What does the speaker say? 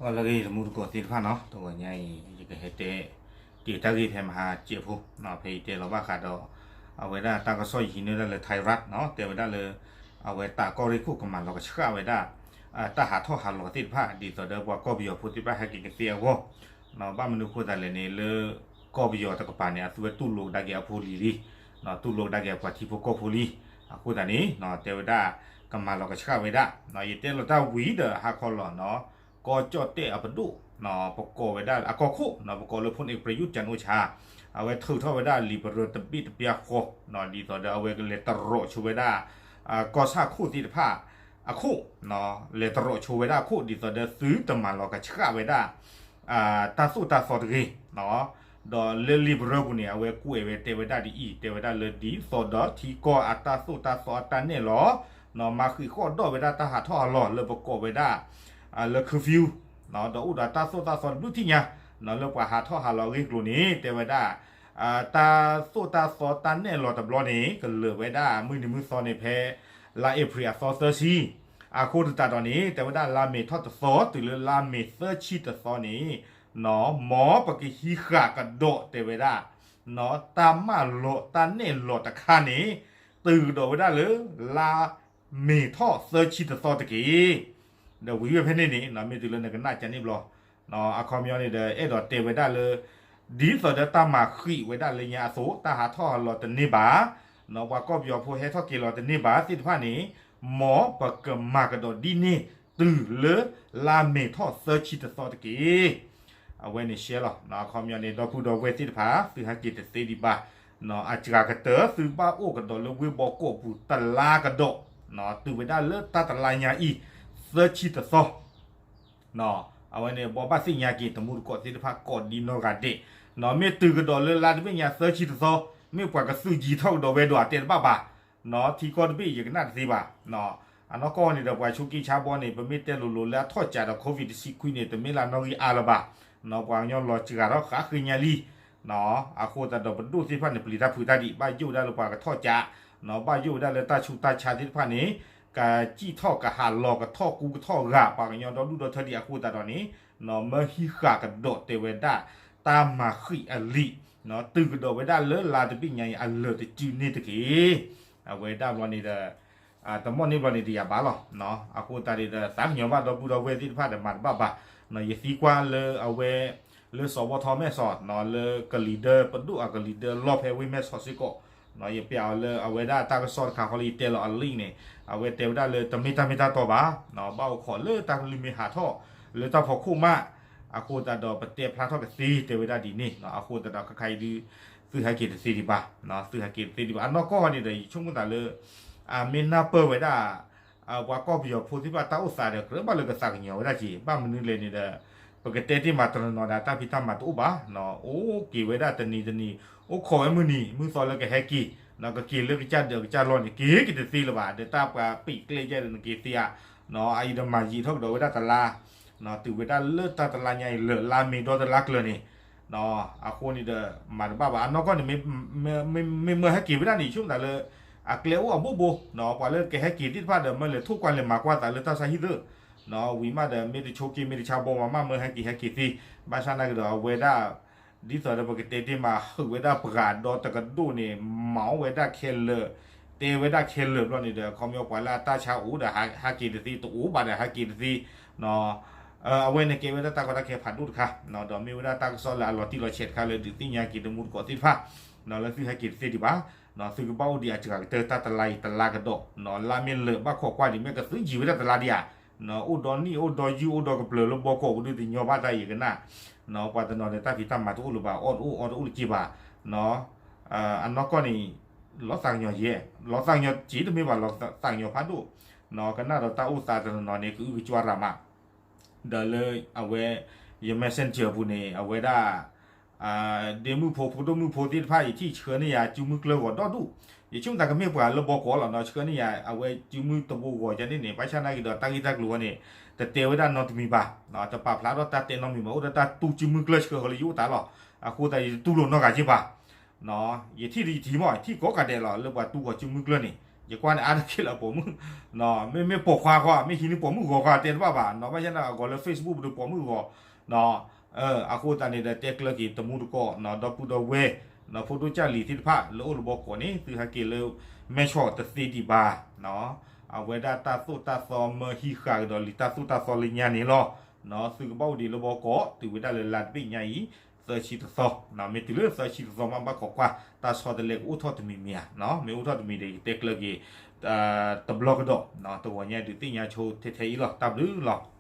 ဂီၤလၢအဂ့ၤ တမူတကိးသ့ၣ်တဖၣ်နီၤ, တဂီၤညါအံၤ ယကဟဲတဲက့ၤတၢ်ဂ့ၢ်ဖဲမဟါကဲးဖိနီၤ, ဖဲယတဲလီၤဘၣ်ဃးဒီး အဝဲဒၣ်တၢ်ကစီၣ်ယဟံးန့ၢ်ဝဲဒၣ်လၢ Thai Rat နီၤ, တဲဝဲဒၣ်လၢ အဝဲတၢ်ကီၢ်ရ့ၣ်ခိၣ်ကမၤလီၤကဆှၣ်ဝဲဒၣ် တၢ်ဟးထီၣ်ဟးလီၤသ့ၣ်တဖၣ် ဒ်သိးဒီးပှၤကီၢ်ပယီၤဖိသ့ၣ်တဖၣ်ဟဲက့ၤကသ့အဂီၢ်, ဘၣ်မနုၤအဃိသတးလဲၣ်န့ၣ် လၢကီၢ်ပယီၤတကပၤန့ၣ် အသုဝဲတူၢ်လိာ်ကဒါက့ၤအဖိလံၤလံ, တူၢ်လိာ်ကဒါက့ၤအပှၤထံဖိကီၢ်ဖိလံ, အဃိသတးန့ၣ် တဲဝဲဒၣ် ကမၤလီၤကဆှၣ်ဝဲဒၣ်, ယတဲလီၤတၢ်ဝံၤဒီးဟါခီလီၤနီၤ, ကီၢ်ကၠီၣ်တဲၣ်အပဒိၣ် ပကိးဝဲဒၣ်အကီၢ်ခိၣ်နီၤ, ပကိးလၢ ဖိန့ၣ် ပရယူၣ် ကၠၣ်အိၣ်ဆၣ်, အဝဲထုးထီၣ်ဝဲဒၣ် လံာ်ပရၢတဘ့ၣ်တပျၢ်ဃီနီၤ, ဒ်သိးဒီးအဝဲကလဲၤတရီးဆိဝဲဒၣ် ကီၢ်ဆၣ်ခိၣ်သ့ၣ်တဖၣ်အခိၣ်, လဲၤတရီးဆိဝဲဒၣ်အခိၣ် ဒ်သိးဒီးသုတမၤလီၤကဆှၣ်ဝဲဒၣ် တၢ်သိၣ်တၢ်သီတဂ့ၤ, ဒီးလၢလံာ်ပရၢပူၤန့ၣ် အဝဲကွဲးဝဲတဲဝဲဒၣ်ဒ်အံၤ, တဲဝဲဒၣ်လၢဒ်သိးဒီးထံကီၢ်အတၢ်သိၣ်တၢ်သီအတၢ်နဲၣ်လီၤ, မၤဃံးဃီၣ်ဒီးဝဲဒၣ်တၢ်ဟးထီၣ်ဟးလီၤလၢပကိးဝဲဒၣ် လၢ curfew ဒီးအိၣ်ဒီးတၢ်သိၣ်တၢ်သီတဘျုးထံၣ်ညါ, လၢပှၤဟးထီၣ်ဟးလီၤအဂ့ၢ်အကျိၤန့ၣ် တဲဝဲဒၣ် တၢ်သိၣ်တၢ်သီတၢ်နဲၣ်လီၤတဘျီန့ၣ် ကလၢာ်ဝဲဒၣ်မုၢ်နံၤမုၢ်သီန့ၣ်ဖဲ လါအ့ဖြ့ၣ်အသီသၢဆံ, အဃိသတးဒီးန့ၣ် တဲဝဲဒၣ်လါမ့ၤထီၣ်တသီ တုၤလၢလါမ့ၤသၢဆံတသီန့ၣ် မ်ပကဟံးဃာ်ကဒီးတဲဝဲဒၣ် တၢ်မၢလီၤတၢ်နဲၣ်လီၤတခါန့ၣ် တုၤကဒီးဝဲဒၣ်လၢ လါမ့ၤထီၣ်သၢဆံတသီတက့ၢ်. ဒီးဝံၤဝဲဖဲန့ၣ်န့ၣ် မ့ၢ်တုၤလၢနကနၣ်ကန့ၣ်ဘျီ အခီပညီန့ၣ်ဒီး အဲၣ်ဒိးတဲဝဲဒၣ်လၢ ဒ်သိးဒီးတၢ်မၤဃံးဝဲဒၣ်လၢညါအသိး တၢ်ဟးထီၣ်ဟးလီၤတန့ၢ်ဘၣ်, ပှၤကီၢ်ပယီၤဖိဟဲထီၣ်က့ၤလီၤတန့ၢ်ဘၣ်သ့ၣ်တဖၣ်န့ၣ် မ်ပကမၤကဒီးဒ်န့ၣ် တုၤလၢလါမ့ၤထီၣ်သၢဆံတသီတက့ၢ်. အဝဲန့ၣ်ရှဲလီၤ. အခီပညီန့ၣ် ဒီပုၢ်ဒီဝဲၢ်သ့ၣ်တဖၣ် သုဟဲက့ၤတသ့ဒံးဘၣ်, အစှၤကတၢၢ် သုဘၣ်အိၣ်ကဒီးလၢဝ့ၢ်ဘီကီၢ်ပူၤတလါကဒီး, တုၤဝဲဒၣ်လၢတၢ်တလါညါအံၤ သၢဆံတသီ အဝဲန့ၣ် ဘီဘၣ်သ့ၣ်ညါက့ၤ တမူတကိးသ့ၣ်တဖၣ်ကိးဒံနီၢ်ဂၤဒဲး, မ့ၢ်တုၤကဒီးလၢလါတဘ့ၣ်ညါသၢဆံတသီ မ့ၢ်ပှၤကသုးယံၤထီၣ်ကဒီးဝဲဒီးအတဲတဘၣ်ဘၣ်, ထံကီၢ်တဘ့ၣ်ယကနၣ်တသ့ဘၣ်. အနီၢ်ကီၢ်န့ၣ်ဒီး ပှၤဆူးက့ဆါဘီန့ၣ် ပမ့ၢ်တဲလိၤလိၤလၢအထီၣ်ကးဒီး COVID တဆံခွံန့ၣ် တမ့ၢ်လၢအနီၣ်ဂံၢ်အါလၢၤဘၣ်, ပှၤကညီလီၤစှၤထီၣ်ဃးဃ့ညါလံ အဃိသတးဒီးပဒိၣ်သ့ၣ်တဖၣ်န့ၣ် ပျံၤတၢ်ဖုးတၢ်ဒံး ဘၣ်ယိၣ်ဝဲဒၣ်လၢပှၤကထီၣ်ကး, ဘၣ်ယိၣ်ဝဲဒၣ်လၢတၢ်ဆူးတၢ်ဆါသ့ၣ်တဖၣ်န့ၣ် ကစံၣ်ထီၣ်ကဟးလီၤကထီၣ်ကူကထီၣ်ဂာ် ပှၤကညီဒီဒူၣ်ဒီထၢဒံးအဃိသတးဒီးန့ၣ် မၢဟံးဃာ်ကဒီးတဲဝဲဒၣ် တၢ်မၤဃံးအလံာ် တုၤကဒီးဝဲဒၣ်လၢလါတဘ့ၣ်ညါအံၤအလၢာ်တစုန့ၣ်တက့ၢ်. အဝဲဒၣ်ဘျီန့ၣ်ဒီး တမီၢ်န့ၢ်ဘျီန့ၣ်ဒီးယၤဘၣ်လီၤ. အဃိသတးန့ၣ်ဒီး သးကညီၤဘၣ်ဒီပုၢ်ဒီဝဲၢ်သ့ၣ်တဖၣ်ဒီးမၤတဘၣ်ဘၣ်, ယသံကွၢ်လၢအဝဲ လၢစီၤဘီထီမဲာ်စီၤ လၢကလံၤဒၢပဒိၣ်အကလံၤဒၢလီၢ်ဖဲဝ့ၢ်မဲၢ်ဆီးစ့ၢ်ကီး, ယပျးအီၤလၢအဝဲဒၣ်တၢ်ကစီၣ်တခါဃီလၢယတဲလီၤအ link န့ၣ် အဝဲတဲဝဲဒၣ်လၢတမ့ၢ်တၢ်မ့ၢ်တၢ်တီဘၣ်, ဘၣ်အိၣ်ခိးလၢတၢ်ကလုၢ်မ့ၢ်ဟးထီၣ် လၢတၢ်ဖီခိၣ်မး, အဃိသတးဒီးပတဲဖျါထီၣ်ကသ့တဲဝဲဒၣ်ဒ်န့ၣ်, အဃိသတးဒီးခဲခါအံၤဒုး သုဟဲက့ၤတသ့ဒံးဘၣ်, သုဟဲက့ၤတသ့ဒံးဘၣ်. အနီၢ်ကီၢ်န့ၣ်ဒီး ယဆိကမိၣ်သးလၢ အမ့ၢ်နၢ်ပၢၢ်ဝဲဒၣ် ပှၤကီၢ်ပယီၤဖိသ့ၣ်တဖၣ်တၢ်အိၣ်သးဒီး ကြၢးဘၣ်လၢကသးကညီၤဝဲဒၣ်က့ၤ, ဘၣ်မနုၤလဲၣ်န့ၣ်ဒီး ပကတဲတ့ၢ်မးတနီၤနီၤဒီး တၢ်ဖံးတၢ်မၤတအိၣ်ဘၣ်, အိၣ်က့ၤဝဲဒၣ်တနံၤတနံၤ, အိၣ်ခိးဝဲမုၢ်နံၤ မုၢ်သီလၢကဟဲက့ၤ, ကက့ၤလၢကစၢ်ဒၢးကစၢ်လီၢ်န့ၣ် က့ၤက့ၤတသ့လၢၤဘၣ်, ဒီးတၢ်ပှၤပံာ်ကျဲယဲဒီးနက့ၤသ့ဧါ, အအံၤဒီးမၤယံာ်ထီၣ်ကဒီးဝဲဒၣ်တလါ, တုၤဝဲဒၣ်လၢတၢ်တလါညါအံၤ လၢာ်လါမ့ၤဒီတလါကျၢၤန့ၣ် အဃိန့ၣ်ဒီး မၤတဘၣ်ဘၣ်. အနီၢ်ကီၢ်န့ၣ် မ့ၢ်မၢဟဲက့ၤဝဲဒၣ်န့ၣ် ယဆိကမိၣ်သးလၢ အကျဲအိၣ်အဘိဘိ, ပှၤလၢကဟဲက့ၤသ့ၣ်တဖၣ်ဒီး မၢလဲၤထိၣ်ကွၢ်လဲၤမၤကွၢ်သးလၢတၢ်ဆါဟံၣ်သၢ, ဝံၤမးဒီး မ့ၢ်တဆိးက့မ့ၢ်တဆါဘီမး မၢဟဲက့ၤဟဲက့ၤသ့, ဘၣ်ဆၣ်နာ်က့ၤဒီး အဝဲဒၣ် ဒ်သိးဒီးပကတဲတ့ၢ်မး ဟုးဝဲဒၣ်ပှၤဒီတကဒိၣ်န့ၣ် မၤအီၣ်ဝဲဒၣ်ခဲလၢာ်, တဲဝဲဒၣ်ခဲလၢာ်ဘျီန့ၣ်ဒီး အခီပညီပှၤလၢအတၢ်ဆါအိၣ်ဒီး ဟးက့ၤတသ့, တအိၣ်ဘၣ်ဒီးဟးက့ၤတသ့ အဝဲန့ၣ်ကဲဝဲဒၣ်တၢ်ကီတၢ်ခဲဖးဒိၣ်တခါ, ဒီးမ့ၢ်ဝဲဒၣ်တၢ်ကစီၣ်လၢအလီၤတံၢ်လီၤဆဲးတခါလၢဒုးသ့ၣ်ညါက့ၤတမူတကိးသ့ၣ်တဖၣ်, လၢသုဟဲက့ၤတသ့ဒံးဘၣ်, သုကဘၣ်အိၣ်ဒံးအစှၤကတၢၢ် တၢ်တလါအံၤတလါကဒီး, လါမ့ၢ်လၢာ်ဘၣ်ခိးကွၢ်ဒံး မ့ၢ်ကသုးယံာ်ဝဲဒၣ်တလါဒံးဧါ, အိၣ်ဒီနံၣ်အိၣ်ဒီယုၢ်အိၣ်ဒီကပျၢၤလၢဘီကီၢ်ပူၤဒုးတညီဘၣ်တၢ်ယကနၣ်, ပှၤတနီၤန့ၣ် တၢ်ဖံးတၢ်မၤတအိၣ်လၢၤဘၣ် အီၣ်တအိၣ်အီတအိၣ်လၢၤက့ၤဘၣ်, အနီၢ်ကီၢ်န့ၣ် လီၤသးကညီၤယဲ, လီၤသးကညီၤက့ၤတမ့ၢ်ဘၣ် လီၤသးကညီၤဖးဒိၣ်, ကနၣ်ဒီးတၢ်အိၣ်သးတနီၤနီၤန့ၣ် ကအုကကွၢ်ရၤမး, ဒီးလၢအဝဲ ယ messenger အပူၤန့ၣ် အဝဲဒၣ် ဒ့မုၣ်ဖိ ဖိဒိၣ်မုၣ်ဖိသ့ၣ်တဖၣ် ယထံၣ်ဆှၢန့ၢ်ယၤ စုမုၢ်ကျၢၢ်ဂီၤဒီဒူၣ်, ယဆိကမိၣ်သးကမ့ၢ်ပှၤလၢဘီကီၢ်လီၤနီၤ ဆှၢန့ၢ်ယၤ အဝဲစုမုၢ်တဘိဂီၤယၤန့ၣ်န့ၣ် ဘၣ်ဆၣ်နာ်က့ၤဒီးတၢ်ဂ့ၢ်တၢ်ကျိၤဝဲန့ၣ် တတဲဝဲဒၣ်နီတမံၤဘၣ်, တပာ်ဖျါထီၣ်တၢ်တဲနီတမံၤဘၣ် အိၣ်ဒီးတၢ်တူၢ်စုမုၢ်ကျၢၢ်ဆှၢဃီၤလၢယအိၣ်သးလီၤ, အဃိသတးယတတူၢ်လိာ်နီတဂၤက့ၤဘၣ်, ယထံၣ်ဒီးယထံၣ်မး ယထံၣ်ကိးဂၤဒဲးလီၤ လၢပှၤတူၢ်ဃီၤစုမုၢ်ကျၢၢ်န့ၣ် ယကွၢ်န့ၣ်အါတက့ၢ်လၢပိာ်မုၣ်, မ့မ့ၢ်ပိာ်ခွါဃီ မ့ၢ်ဟံးန့ၢ်ပိာ်မုၣ်ဂီၤဃီတဲတဘၣ်ဘၣ်နီၤ, ဘၣ်ဆၣ်န့ၣ်အဂီၤလၢ Facebook ပူၤဒီးပိာ်မုၣ်ဂီၤ, အဃိသတးန့ၣ်ဒီးတဲကျၢၤက့ၤတမူတကိး ဒီပုၢ်ဒီဝဲၢ် ဖိဒိၣ်ကၢ်လံၤသ့ၣ်တဖၣ်လၢအိၣ်လၢဘီကီးန့ၣ် သုဟဲက့ၤလၢ မဲဆီးတသ့ဒံးဘၣ်, အဝဲဒၣ်တၢ်သိၣ်တၢ်သီမၢဟံးဃာ်ကဒီးလံာ်တၢ်သိၣ်တၢ်သီလၢညါန့ၣ်လီၤ. သုကဘၣ်အိၣ်ဒံးလၢဘီကီး တုၤဝဲဒၣ်လၢလါတဘ့ၣ်ညါအံၤ သၢဆံတသီ, မ့ၢ်တုၤလၢသၢဆံတသီမး ဘၣ်ခိးကွၢ် တၢ်ဆီတလဲကအိၣ်ထီၣ်တမံၤမံၤဧါ, မ့ၢ်အိၣ်ထီၣ်တမံၤဒီး ယတဲကျၢၤက့ၤ တဘျီကဒီး, တဂီၤညါဒုးသ့ၣ်ညါဆိထဲထဲအံၤလီၤ. တၢ်ဘျုးလီၤ.